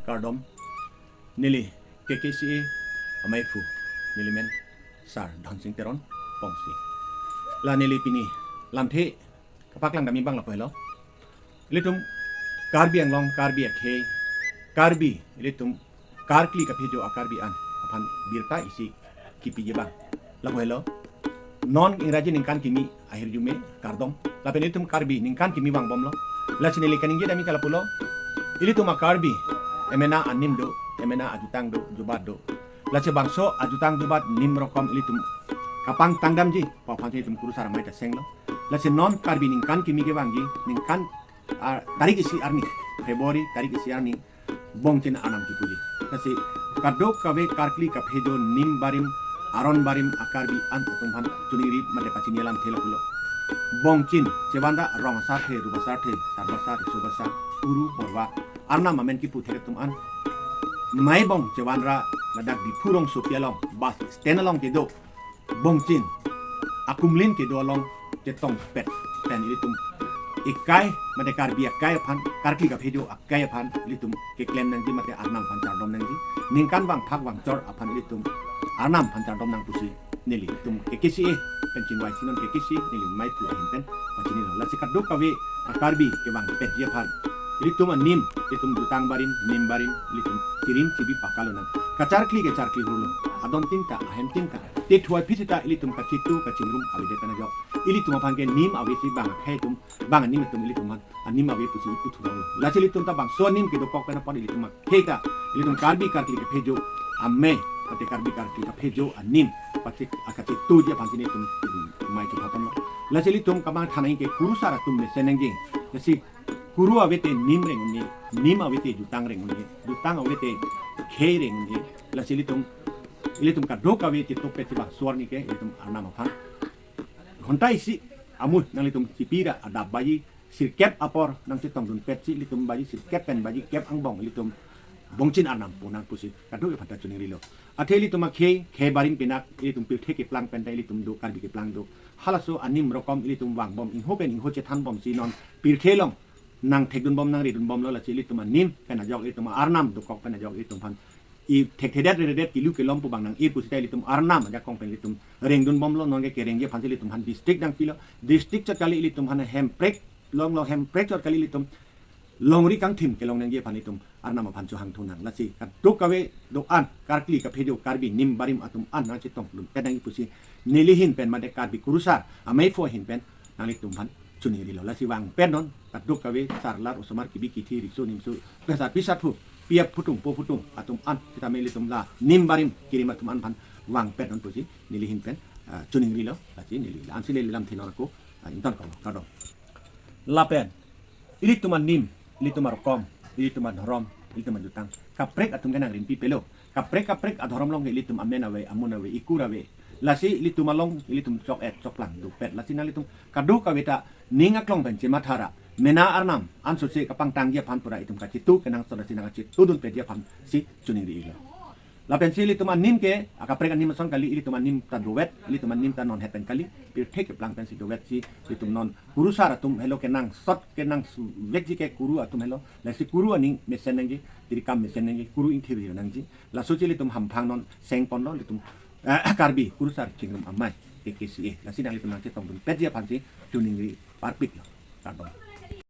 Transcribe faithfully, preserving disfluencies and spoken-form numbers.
Kardom, neli K K C A amaiphu, neli men Sar Dhonsing Teron Pongsi. La neli pini lamthe kapaklang dam abang lapu helo. Ilitum Karbi Anglong, Karbi akhei, Karbi, ilitum karkli kaphejo a-Karbi an aphan birta isi kipiji abang lapu helo. Non Ingraji ningkan kimi ahirjume kardom. Lapen ilitum Karbi ningkan kimi vangbomlo. Lasi neli kaningje dam ke lapulo. Ilitum a-Karbi emena anim do, emena ajutang do, jubat do. Lasi bangso ajutang jubat nim rokom ilitum kapangtang damji pu aphansi ilitum kurusar amei ta senglo. Lasi non Karbi ningkan kimi kevangji, ningkan, ah, tarik isi arni, February tarik isi arni, Bongchin Arnam kipuji. Lasi kadokave karkli kaphejo nim barim, aron barim a-Karbi an atum aphan choningri mate pachini alamthe lapulo. Bongchin chevan ra rong asarthe, rup asarthe, sarbasa, risobasa, uru, porba, Arnam amen kipu thek atum an. Maibong chevan ra ladak Diphu rongsopi along, bus stand along kedo Bongchin akumlin kedo along chetongpet pen ilitum ekai mate Karbi akai aphan, karkli kaphejo akai aphan ilitum keklem nangji mate Arnam aphan chardom nangji. Ningkan vangphak vangchor aphan ilitum Arnam aphan chardom nang pusi nelitum K K C A pen chingvaisi, non K K C A neli maiphu ahin pen pachinilo. Lasi kadokave a-Karbi kevangpetji aphan ilitum anim, ilitum jutang barim, nim barim, ilitum chirim chibi pakalo nang. Kacharkli kacharkli hurlo. Adon tin ta, ahem tin ta, te thuai phi sita ilitum kachitu kachingrum avedet pen ajok. Ilitum aphan ke nim avesi bang akhei atum, bang anim atum ilitum aphan anim ave pusi ipu thuronglo. Lasi ilitum ta bangso anim kedokok pen apot ilitum akhei ta, ilitum Karbi karkli kaphejo amei mate Karbi karkli kaphejo anim pachit akachituji aphansi nelitum amei chuphaponlo. Lasi ilitum kamang thanai ke kurusar atum mesen nangji. Lasi kuru avete nim reng un-e, nim avete jutang reng un-e, jutang avete khei reng un-e. Lasi ilitum, ilitum kadokave chetongpetji bangso arni ke ilitum Arnam aphan ghonta isi amu nanglitum chipi ra adap baji sirkep apor nangchetongdunpetsi ilitum baji sirkep pen baji kep angbong ilitum Bongchin Arnam pu nang pusi kadokave aphanta choningrilo. Athe ilitum akhei, khei barim pinak ilitum pirthe keplang pen ta ilitum do, Karbi keplang do. Halaso anim rokom ilitum vangbom, ingho pen ingho chethanbomsi non pirthe along nangthekdunbom, nangridunbomlo. Lasi ilitum anim pen ajok, ilitum Arnam dokok pen ajok ilitum aphan i thekthedet reredet kilu kelom pu bang nang-e pusita ilitum Arnam ajakong pen ilitum rengdunbomlo. Non ke kerengji aphansi ilitum aphan district nangpilo. District chot kali, ilitum aphan hemprek, long long hemprek chot kali, ilitum longri kangthim kelong nangji aphan ilitum Arnam aphan chohangthu nang. Lasi kadokave do-an karkli kaphejo Karbi nim barim atum an nangchetongdunpet nangji pusi neli ahin pen mate Karbi kurusar amaiphu ahin pen nanglitum aphan choningrilo. Lasi vangpet non kadokave sarlar osomar kibi kithi riso nimso, pesar pisathu, piap phutung po phutung atum an sitame ilitum la nim barim kirim atum an aphan vangpet non pusi neli ahin pen, ah, choningrilo. Lasi neli la-ansi neli lamthe non ako, ah, ingtonkoklo, kardom. Lapen ilitum anim, ilitum arokom, ilitum adhorom, ilitum ajutang kaprek atum ke nangrimpipelo. Kaprek kaprek adhorom along ke ilitum amen ave, amun ave, ikur ave. Lasi ilitum along ilitum chok-et choklang dopet. Lasi nanglitum kadokave ta ning aklong pen chematha ra, mena Arnam ansose kapangtangji aphan pura itum kachitu kenangsot, lasi nangkachitudunpetji aphansi choningrilo. Lapensi ilitum anim ke akaprek anim ason kali, ilitum anim ta dovet, ilitum anim ta non het pen kali, pirthe keplang pensi dovetsi ilitum non kurusar atum helo, kenangsot kenangsovekji ke kuru atum helo. Lasi kuru aning mesen nangji, tirikam mesen nangji, kuru ingthir nangji. Lasosi ilitum hamphang non sengponlo ilitum, eh, Karbi kurusar chingrum amei K K C A. Lasi nanglitum nangchetongdunpetji aphansi choningri parpiklo. Kardom.